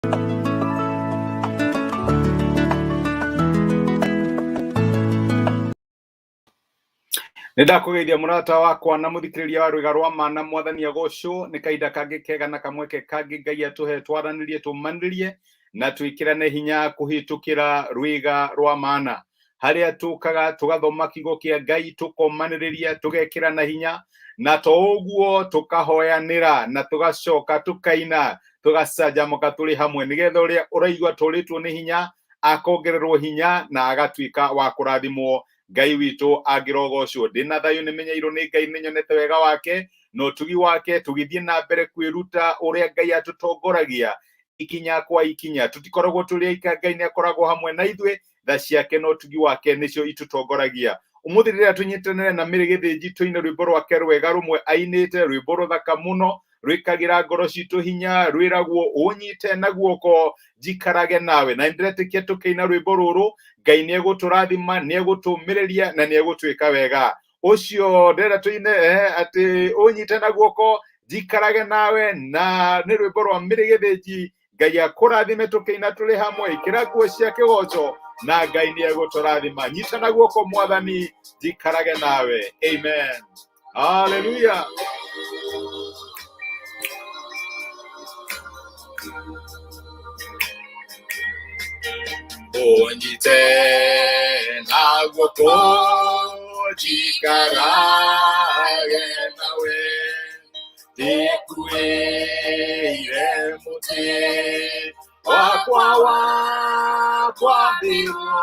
Nĩ ndakũgeithia mũrata wakwa na mũthikĩrĩria wa rwĩga rwa ma na Mwathani agocwo. Nĩ kahinda kangĩ kega na kamweke kangĩ Ngai atũhe twaranĩrie, tũmanĩrie na twĩkĩrane hinya kũhĩtũkĩra rwĩga rwa mana, harĩa tũkaga tũgathoma kiugo kĩa Ngai, tũkomanĩrĩria, tũgekĩrana hinya, na to ũguo tũkahoyanĩra na tũgacoka tũkaina, tũgacanjamũka tũrĩ hamwe, nĩgetha ũrĩa ũraigua tũrĩtwo nĩ hinya akongererwo hinya na agatuĩka wa kũrathimwo. Ngai witũ angĩrogocwo. Ndĩna thayũ, nĩ menyeirwo nĩ Ngai, nĩ nyonete wega wake na ũtugi wake. Tũgĩthiĩ na mbere kwĩruta ũrĩa Ngai atũtongoragia ikinya kwa ikinya. Tũtikoragwo tũrĩ aika, Ngai nĩ akoragwo hamwe na ithuĩ. Tha ciake na ũtugi wake nĩcio itũtongoragia. Ũmũthĩ rĩrĩa tũnyitanĩre na Mĩrĩ Gĩthĩnji tũine rwĩmbo rwake rwega rũmwe ainĩte, rwĩmbo rũthaka mũno rwĩkagĩra ngoro citũ hinya, rwĩragwo "Ũnyite na guoko njikarage nawe". Na nĩndĩretĩkia tũkĩina rwĩmbo rũrũ Ngai nĩ egũtũrathima, nĩ egũtũmĩrĩria na nĩ egũtwĩka wega. Ũcio ndĩrenda tũine atĩ "Ũnyite na guoko njikarage nawe", na nĩ rwĩmbo rwa Mĩrĩ Gĩthĩnji. Ngai akũrathime tũkĩina tũrĩ hamwe. Ĩkĩra nguo cia kĩgoco na Ngai nĩ egũtũrathima. Nyita na guoko Mwathani njikarage nawe. Amen, haleluya. Ũnyite na guoko njikarage nawe, ndĩkuĩire mũtĩ wakwa wa kwambĩrwo,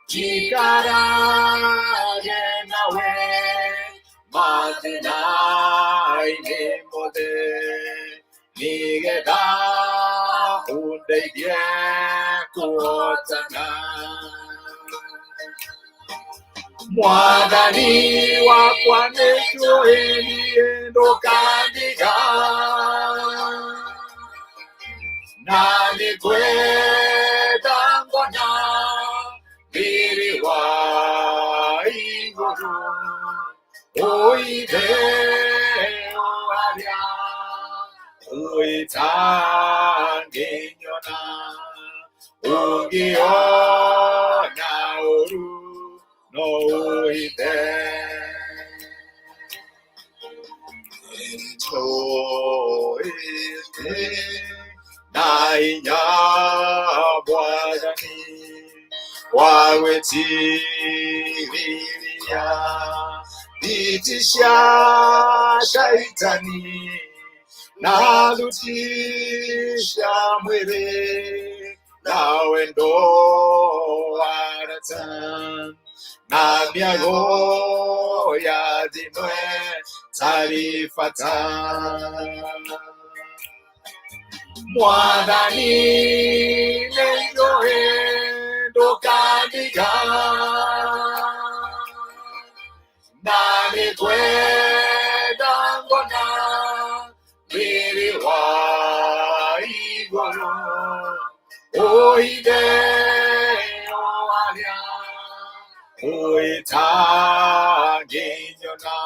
njikarage nawe mathĩna-inĩ mothe, nĩgetha ũndeithie kũhotana. Mwathani wakwa, nĩ njũĩ niĩ ndũkandiga, na nĩ ngwenda ngona riri wa igũrũ, ũithe harĩa ũitangĩnyona, ũngĩona ũru no ũithe. Nĩnjũĩ na hinya Mwathani wa gwĩtirĩria nditi cia Shaitani na thuti cia mwĩrĩ na wendo warata na mĩago ya thimwe tarĩ bata. Mwathani, nĩ njũĩ ndũkandiga, na nĩ ngwenda ngona riri wa igũrũ, ũithe harĩa ũitangĩnyona,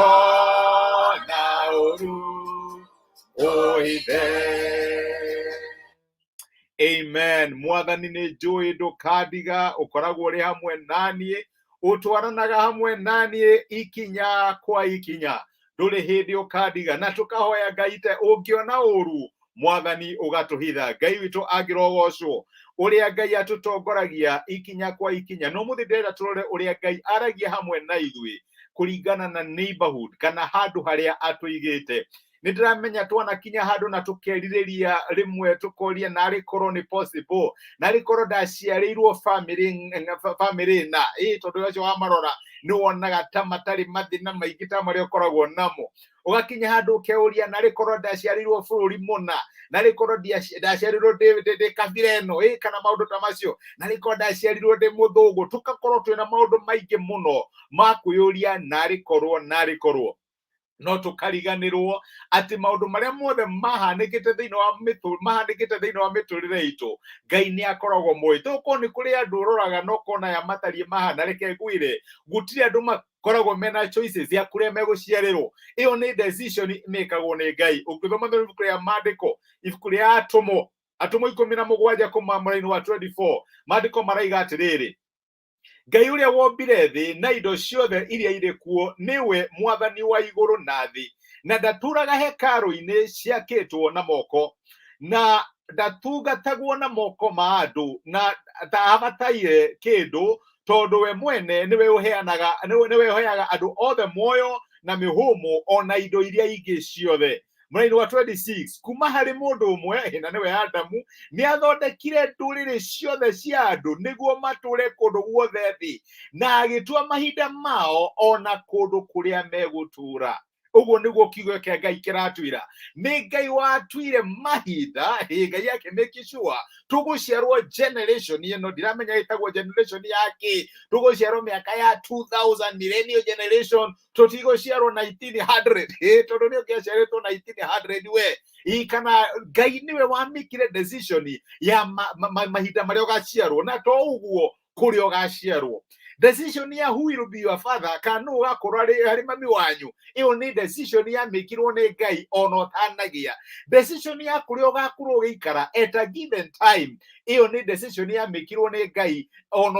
ũngĩona ũru ũithe. Amen. Mwathani, nĩ njũĩ ndũkandiga, ũkoragwo ũrĩ hamwe naniĩ, ũtwaranaga hamwe naniĩ ikinya kwa ikinya, ndũrĩ hĩndĩ ũkandiga. Na tũkahoya Ngai te ũngĩona ũru Mwathani ũgatũhitha. Ngai witũ angĩrogocwo, ũrĩa Ngai atũtongoragia ikinya kwa ikinya. No mũthĩ ndĩrenda tũrore ũrĩa Ngai aragia hamwe na ithuĩ kũringana na neighborhood kana handũ harĩa atũigĩte. Nĩ ndĩramenya twanakinya handũ na tũkerirĩria rĩmwe, tũkoria narĩ korwo nĩ possible, narĩ korwo ndaciarĩirwo family na ĩ, tondũ ũcio wamarora nĩ wonaga ta matarĩ mathĩna maingĩ ta marĩa ũkoragwo namo. Ũgakinya handũ ũkeuria, narĩ korwo ndaciarĩirwo bũrũri mũna, narĩ korwo ndaciarirwo ndĩ kabira ĩno ĩ, kana maũndũ ta macio, narĩ korwo ndaciarirwo ndĩ mũthũngũ. Tũgakorwo twĩna maũndũ maingĩ mũno ma kwĩyũria, narĩ korwo, narĩ korwo, no tũkariganĩrwo atĩ maũndũ marĩa mothe mahanĩkĩte thĩinĩ wa mĩtũ mahanĩkĩte thĩinĩ wa mĩtũrĩre itũ, Ngai nĩ akoragwo moĩ. Tokorwo nĩ kũrĩ andũ ũroraga na ũkona aya matariĩ mahana. Reke ngwĩre, gũtirĩ andũ. Koragwo mena choices ya kũrĩa megũciarĩrwo. Ĩyo nĩ decision ĩmĩkagwo nĩ Ngai. Ũngĩthoma thĩinĩ ibuku rĩa maandĩko, ibuku rĩa Atũmwo, Atũmwo 17 kuma mũraini wa 24, maandĩko maraiga atĩrĩrĩ, Ngai ũrĩa wombire thĩ na indo ciothe iria irĩ kuo nĩwe mwathani wa igũrũ na thĩ, na ndatũraga hekarũ-inĩ ciakĩtwo na moko, na ndatungatagwo na moko ma andũ, na ndaabataire kĩndũ, tondũ we mwene nĩwe ũheanaga, nĩwe ũheaga andũ othe muoyo na mĩhũmũ o na indo iria ingĩ ciothe. Mũraini wa 26, kuma harĩ mũndũ ũmwe, na nĩwe Adamu, nĩ athondekire ndũrĩrĩ ciothe cia andũ nĩguo matũre kũndũ guothe thĩ, na agĩtua mahinda mao o na kũndũ kũrĩa megũtũũra. Ũguo nĩguo kiugo kĩa Ngai kĩratwĩra. Nĩ Ngai watuire mahinda, ĩ Ngai akĩmake sure tũgũciarwo generation ĩno, ndiramenya ĩtagwo generation ya kĩ, tũgũciarwo mĩaka ya 2000, millennial generation, tũtigũciarwo 1900, ĩ tondũ nĩ ũngĩaciarĩtwo 1900 we. Ĩ kana Ngai nĩwe wamĩkire decision ya mahinda marĩa ũgaciarwo, na to ũguo kũrĩa ũgaciarwo. Decision ya who will be your father, kana nũ ũgakorwo arĩ mami wanyu, ĩyo nĩ decision yamĩkirwo nĩ Ngai ona ũtanagĩa. Decision ya kũrĩa ũgakorwo ũgĩikara at a given time, ĩyo nĩ decision yamĩkirwo nĩ Ngai ona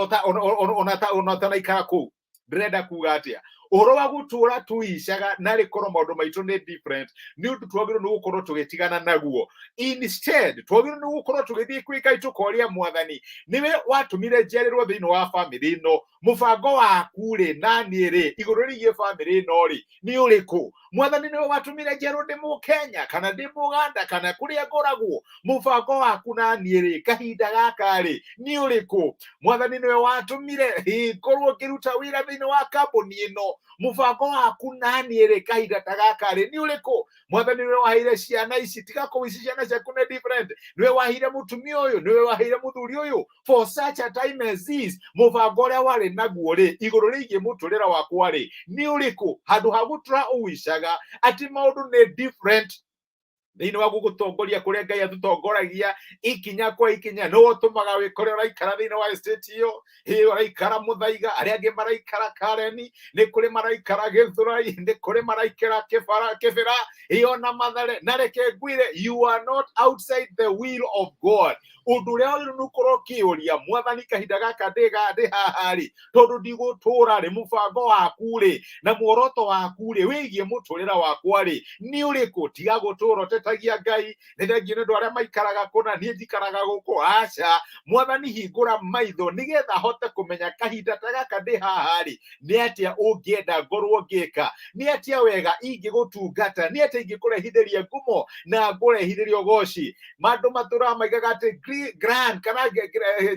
ũtanaikara kũu. Ndĩrenda kuga atĩa? Ũhoro wa gũtũra tũicaga na rĩkorwo maũndũ maitũ nĩ different, nĩ ũndũ twagĩrĩirwo nĩ gũkorwo tũgĩtigana naguo. Instead twagĩrĩirwo nĩ gũkorwo tũgĩthiĩ kwĩ Ngai tũkoria Mwathani, nĩwe watũmire njiarĩrwo thĩinĩ wa bamĩrĩ ĩno, mũbango waku rĩ naniĩ rĩ igũrũ rĩgiĩ bamĩrĩ ĩno rĩ nĩ ũrĩkũ? Mwathani, nĩwe watũmire njiarwo ndĩ Mũkenya kana ndĩ Mũganda kana kũrĩa ngoragwo, mũbango waku naniĩ rĩ kahinda gaka rĩ nĩ ũrĩkũ? Mwathani, nĩwe watũmire ngorwo ngĩruta wĩra thĩinĩ wa kambuni ĩno, mũbango waku naniĩ rĩ kahinda ta gaka rĩ nĩ ũrĩkũ? Mwathani, nĩwe waheire ciana ici, tiga kũu ici ciana ciaku nĩ different, nĩwe waheire mũtumia ũyũ, nĩwe waheire mũthuri ũyũ for such a time as this, mũbango ũrĩa warĩ naguo rĩ igũrũ rĩgiĩ mũtũrĩre wakwa rĩ nĩ ũrĩkũ? Handũ ha gũtũra ũwicaga atĩ maũndũ nĩ different thĩinĩ wa gũgũtongoria kũrĩa Ngai atũtongoragia ikinya kwa ikinya, nĩwe ũtũmaga wĩkore ũraikara thĩinĩ wa estate ĩyo, ĩ ũraikara Mũthaiga, arĩa angĩ maraikara Kareni, nĩ kũrĩ maraikara Gĩthũrai, nĩ kũrĩ maraikara Kĩbĩra, ĩ ona Mathare. Na reke ngwĩre, you are not outside the will of God. Ũndũ ũrĩa wagĩrĩirwo nĩ gũkorwo ũkĩũria Mwathani kahinda gaka ndĩ haha rĩ, tondũ ndigũtũra rĩ, mũbango waku rĩ na muoroto waku rĩ wĩgiĩ mũtũrĩre wakwa rĩ nĩ ũrĩkũ? Tiga gũtũra ũtetagia Ngai, nĩ thengiũ nĩ ũndũ arĩa maikaraga kũna, niĩ njikaraga gũkũ. Aca, Mwathani, hingũra maitho nĩgetha hote kũmenya kahinda ta gaka ndĩ haha rĩ nĩ atĩa ũngĩenda ngorwo ngĩka, nĩ atĩa wega ingĩgũtungata, nĩ atĩa ingĩkũrehithĩria ngumo na ngũrehithĩria ũgoci. Mandũ matũraga maigaga atĩ grand kana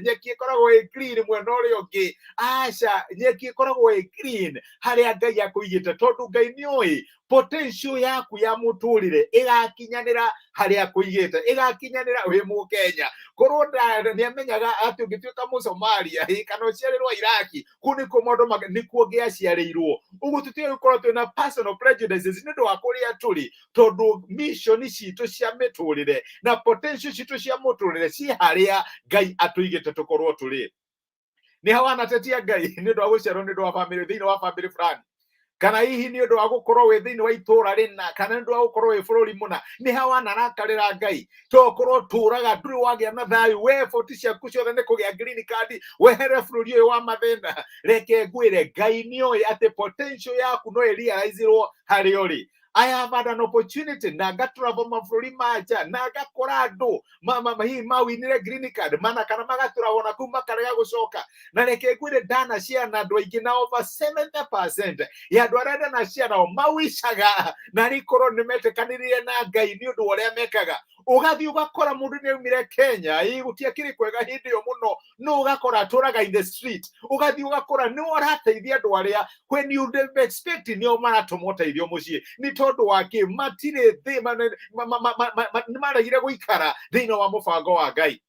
nyeki ĩkoragwo ĩ green mwena ũrĩa ũngĩ. Aca, nyeki ĩkoragwo ĩ green harĩa Ngai akũigĩte, tondũ Ngai nĩ oĩ potential yaku ya mũtũrĩre ĩgakinyanĩra harĩa akũigĩte, ĩgakinyanĩra wĩ Mũkenya. Korwo nĩ amenyaga atĩ ũngĩtuĩka Mũsomalia kana ũciarĩrwo Iraki, kũu nĩkuo maũndũ nĩkuo ngĩaciarĩirwo. Ũguo tũtige gũkorwo twĩna personal prejudices nĩ ũndũ wa kũrĩa tũrĩ, tondũ mission citũ cia mĩtũrĩre na potential citũ cia mũtũrĩre ci harĩa Ngai atũigĩte tũkorwo tũrĩ. Nĩ ha wanatetia Ngai nĩ ũndũ wa gũciarwo nĩ ũndũ wa bamĩrĩ, thĩinĩ wa bamĩrĩ fulani, kana hihi nĩ ũndũ wa gũkorwo wĩ thĩinĩ wa itũra rĩna, kana nĩ ũndũ wa gũkorwo wĩ bũrũri mũna? Nĩ ha wanarakarĩra Ngai tokorwo tũraga ndũrĩ wagĩa na thayũ, we effort ciaku ciothe nĩ kũgĩa green card wehere bũrũri ũyũ wa mathĩna? Reke ngwĩre, Ngai nĩ oĩ atĩ potential yaku no ĩrealize-irwo harĩa ũrĩ. I have had an opportunity na ngatravel mabũrũri ma nja na ngakora andũ hihi mawinire green card mana kana magatũra ona kũu makarega gũcoka. Na reke ngwĩre, ndanacia na andũ aingĩ, na over 70% ya andũ arĩa ndanacia nao mawicaga na rĩkorwo nĩ metĩkanĩrire na Ngai nĩ ũndũ wa ũrĩa mekaga. Ũgathiĩ ũgakora mũndũ nĩ aumire Kenya, ĩ gũtiakĩrĩ kwega hĩndĩ ĩyo mũno, no ũgakora atũraga in the street. Ũgathiĩ ũgakora nĩ ũrateithia andũ arĩa when you expect nĩo maratũma ũteithio mũciĩ. Nĩ tondũ wa kĩ? Matirĩ thĩ, nĩ maregire gũikara thĩinĩ wa mũbango wa Ngai.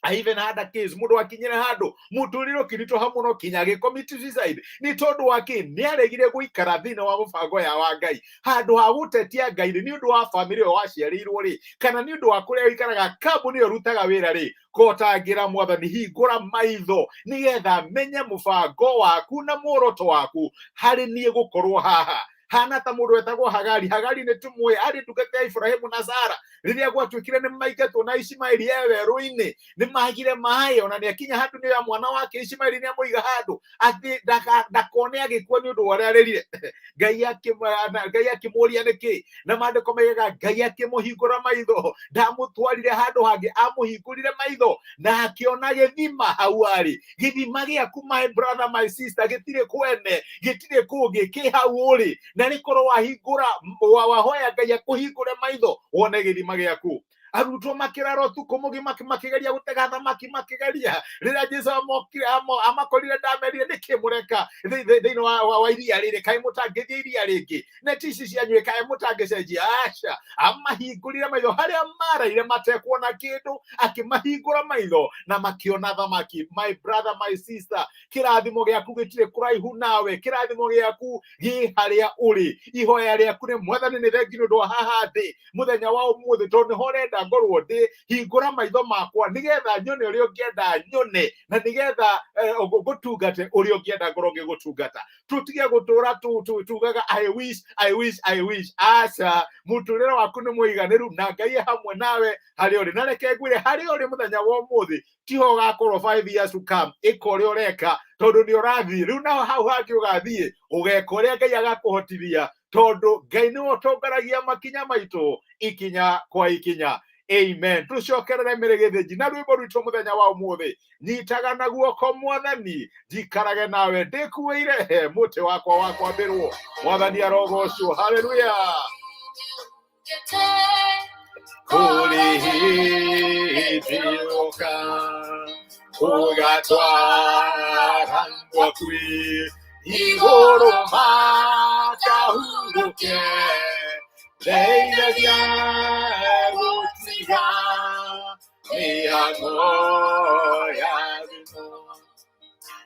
I even had a case mundu akinyire handu muturire ukiritũha muno kinya agĩcommit suicide nĩ tondũ wa kĩ? Nĩ aregire gũikara thĩinĩ wa mũbango ya wa Ngai. Handũ ha gũtetia Ngai rĩ, nĩ ũndũ wa famĩlĩ ĩyo waciarĩirwo rĩ, kana nĩ ũndũ wa kũrĩa ũikaraga, kambuni ĩyo ũrutaga wĩra rĩ, kotangĩra Mwathani, hingũra maitho nĩgetha menye mũbango waku na muoroto waku harĩ niĩ gũkorwo haha. Hana ta mũndũ wetagwo Hagari. Hagari nĩ tũmũĩ, arĩ ndungata ya Ibrahimu na Sara. Rĩrĩa gwatuĩkire nĩ maingatwo na Ishimaeli e werũ-inĩ, nĩ magire maĩ, ona nĩ akinya handũ nĩ ya mwana wake Ishimaeli nĩ amũiga handũ atĩ ndakone agĩkua nĩ ũndũ wa ũrĩa arĩrire. Ngai akĩmũria nĩkĩ, na maandĩko maigaga Ngai akĩmũhingũra maitho, ndamũtwarire handũ hangĩ, amũhingũrire maitho na akĩona gĩthima hau arĩ. Gĩthima gĩaku, my brother, my sister, gĩtirĩ kwene, gĩtirĩ kũngĩ, kĩ hau ũrĩ. Na rĩkorwo wahingũra, wahoya Ngai akũhingũre maitho wone gĩthima gĩaku. Arutwo makĩrara ũtukũ mũgima makĩgeria gũtega thamaki, makĩgeria. Rĩrĩa Jesũ amokire, amakorire, ndamerire nĩkĩ mũreka thĩinĩ wa iria rĩrĩ, kaĩ mũtangĩthiĩ iria rĩngĩ, neti ici cianyu kaĩ mũtangĩcenjia? Aca, amahingũrire maitho harĩa maraire matekuona kĩndũ, akĩmahingũra maitho na makĩona thamaki. My brother, my sister, kĩrathimo gĩaku gĩtirĩ kũraihu nawe, kĩrathimo gĩaku gĩ harĩa ũrĩ. Ihoya rĩaku nĩ Mwathani, nĩ thengi nĩ ũndũ wa haha ndĩ mũthenya wa ũmũthĩ, tondũ nĩho ũrenda ngorwo ndĩ. Hingũra maitho makwa nĩgetha nyone ũrĩa ũngĩenda nyone, na nĩgetha ngũtungate ũrĩa ũngĩenda ngorwo ngĩgũtungata. Tũtige gũtũra tugaga I wish, I wish, I wish. Aca, mũtũrĩre waku nĩ mũiganĩru na Ngai e hamwe nawe harĩa ũrĩ. Na reke ngwĩre, harĩa ũrĩ mũthenya wa ũmũthĩ tiho ũgakorwo 5 years to come. Ĩka ũrĩa ũreka, tondũ nĩ ũrathiĩ rĩu, naho hau hangĩ ũgathiĩ ũgeka ũrĩa Ngai agakũhotithia, tondũ Ngai nĩwe ũtongoragia makinya maitũ ikinya kwa ikinya. Amen. Tũcokerere mĩrĩ gĩthĩnji na rwĩmbo rwitũ mũthenya wa ũmũthĩ, nyitaga na guoko Mwathani, njikarage nawe ndĩkuĩire mũtĩ wakwa wa kwambĩrwo. Mwathani arogocwo. Haleluya. Kũrĩ hĩndĩ ũka ũgatwara ngwakwi igũrũ makahurũke, ndeithagia gũtiga mĩhang'o ya thimũ,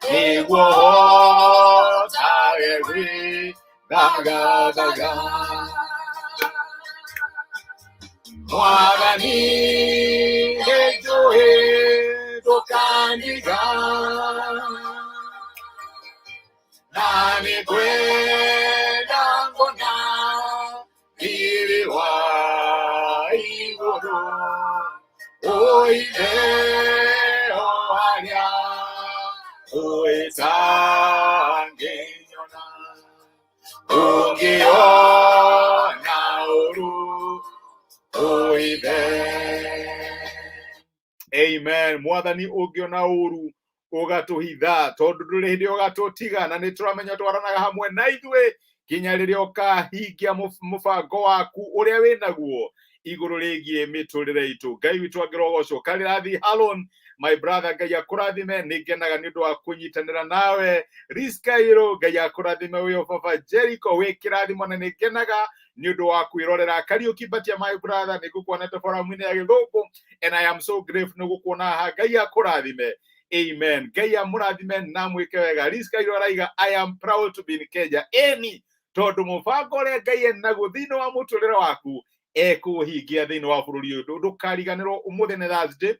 nĩguo hotage gwĩthagathaga. Mwathani, nĩnjũĩ ndũkandiga, na nĩngwenda ngona riri wa igũrũ, ũithe o harĩa ũtangĩnyona, ũngĩona ũru ũithe. Amen. Mwathani, ũngĩona ũru ũgatũhitha, tondũ ndũrĩ hĩndĩ ũgatũtiga, na nĩ tũramenya twaranaga hamwe na ithuĩ kinya rĩrĩa ũkahingia mũbango waku ũrĩa wĩ naguo igũrũ rĩgiĩ mĩtũrĩre itũ. Ngai witũ angĩrogocwo. Karĩrathi Halon, my brother, Ngai akũrathime, nĩ ngenaga nĩ ũndũ wa kũnyitanĩra nawe. Riskairo, Ngai akũrathime. Wĩ baba Jericho, wĩ kĩrathimo, na nĩ ngenaga nĩ ũndũ wa kwĩrorera. Kariũki Mbatia, my brother, nĩ ngũkuonete foramu-inĩ ya Gĩthũngũ, and I am so grateful nĩ gũkuona haha. Ngai akũrathime. Amen. Ngai amũrathime na mwĩke wega. Riskairo araiga, "I am proud to be in Kenya." Ĩni, tondũ mũbango ũrĩa Ngai enaguo thĩinĩ wa mũtũrĩre waku ekũũhingia thĩinĩ wa bũrũri ũyũ. Ndũkariganĩrwo ũmũthĩ nĩ Thursday,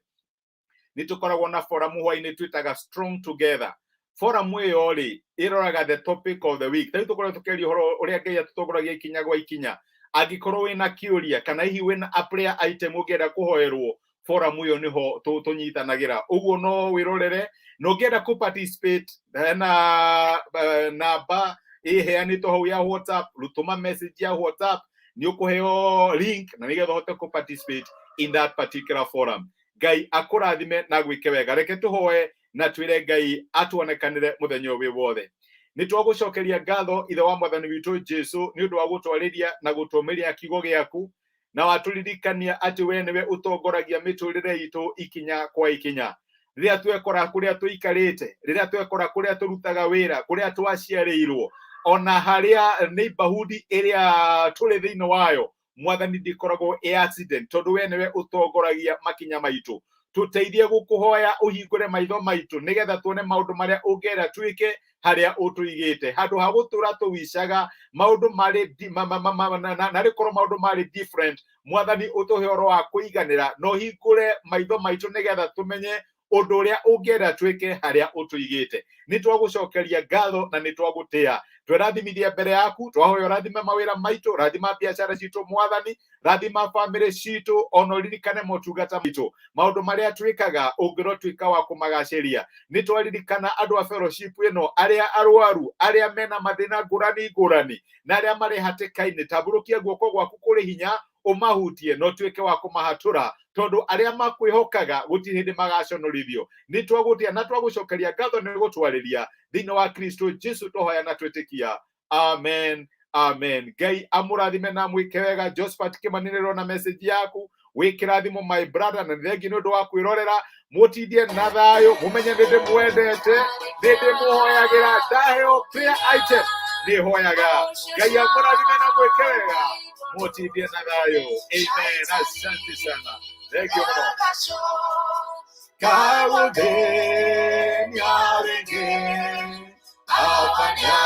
nĩ tũkoragwo na forum hwainĩ twĩtaga Strong Together. Forum ĩyo rĩ, ĩroraga the topic of the week. Tarĩu tũkorwo tũkĩaria ũhoro ũrĩa Ngai atũtongoragia ikinya gwa ikinya. Angĩkorwo wĩna kĩũria kana hihi wĩna a prayer item ũngĩenda kũhoerwo, forum ĩyo nĩho tũnyitanagĩra. Ũguo no wĩrorere, na ũngĩenda kũ participate, hena namba ĩheanĩtwo hau ya WhatsApp. Rũtũma message ya WhatsApp, nĩ ũkũheo link na nĩgetha ũhote kũ participate in that particular forum. Ngai akũrathime na gwĩke wega. Reke tũhoe na twĩre Ngai atuonekanĩre mũthenya ũyũ wĩ wothe. Nĩ twagũcokeria ngatho, Ithe wa Mwathani witũ Jesu, nĩ ũndũ wa gũtwarĩria na gũtũmĩria kiugo gĩaku, na watũririkania atĩ we nĩwe ũtongoragia mĩtũrĩre itũ ikinya kwa ikinya. Rĩrĩa twekora kũrĩa tũikarĩte, rĩrĩa twekora kũrĩa tũrutaga wĩra, kũrĩa twaciarĩirwo, ona harĩa neighborhood ĩrĩa tũrĩ thĩinĩ wayo, Mwathani, ndĩkoragwo ĩ accident, tondũ we nĩwe ũtongoragia makinya maitũ. Tũteithie gũkũhoya ũhingũre maitho maitũ nĩgetha tuone maũndũ marĩa ũngĩenda twĩke harĩa ũtũigĩte, handũ ha gũtũra tũwicaga maũndũ marĩ narĩ korwo maũndũ marĩ different. Mwathani, ũtũhe ũhoro wa kũiganĩra na ũhingũre maitho maitũ nĩgetha tũmenye ũndũ ũrĩa ũngĩenda twĩke harĩa ũtũigĩte. Nĩ twagũcokeria ngatho na nĩ twagũtĩa. Twerathimithia mbere yaku, twahoya ũrathime mawĩra maitũ, rathima biacara citũ Mwathani, rathima bamĩrĩ citũ, ona ũririkane motungata maitũ, maũndũ marĩa twĩkaga ũngĩrotuĩka wa kũmagacĩria. Nĩ twaririkana andũ a fellowship ĩno, arĩa arwaru, arĩa mena mathĩna ngũrani ngũrani, na arĩa marĩ hatĩka-inĩ. Tambũrũkia guoko gwaku kũrĩ hinya, ũmahutie na ũtuĩke wa kũmahatũra, tondũ arĩa makwĩhokaga gũtirĩ hĩndĩ magaconorithio. Nĩ twagũtĩa na twagũcokeria ngatho nĩ gũtwarĩria thĩinĩ wa Kristo Jesu tũhoya na twĩtĩkia, amen, amen. Ngai amũrathime na mwĩke wega. Josephat Kimani, nĩrona message yaku, wĩ kĩrathimo my brother, na thengi nĩ ũndũ wa kwĩrorera. Mũtindie na thayũ, mũmenye nĩ ndĩmwendete, nĩ ndĩmũhoyagĩra. Ndaheo prayer item nĩ hoyaga. Ngai amũrathime na mwĩke wega, mũtindie na thayũ. Amen, asante sana, thank you mũno. Kagũthĩnia rĩngĩ afanya.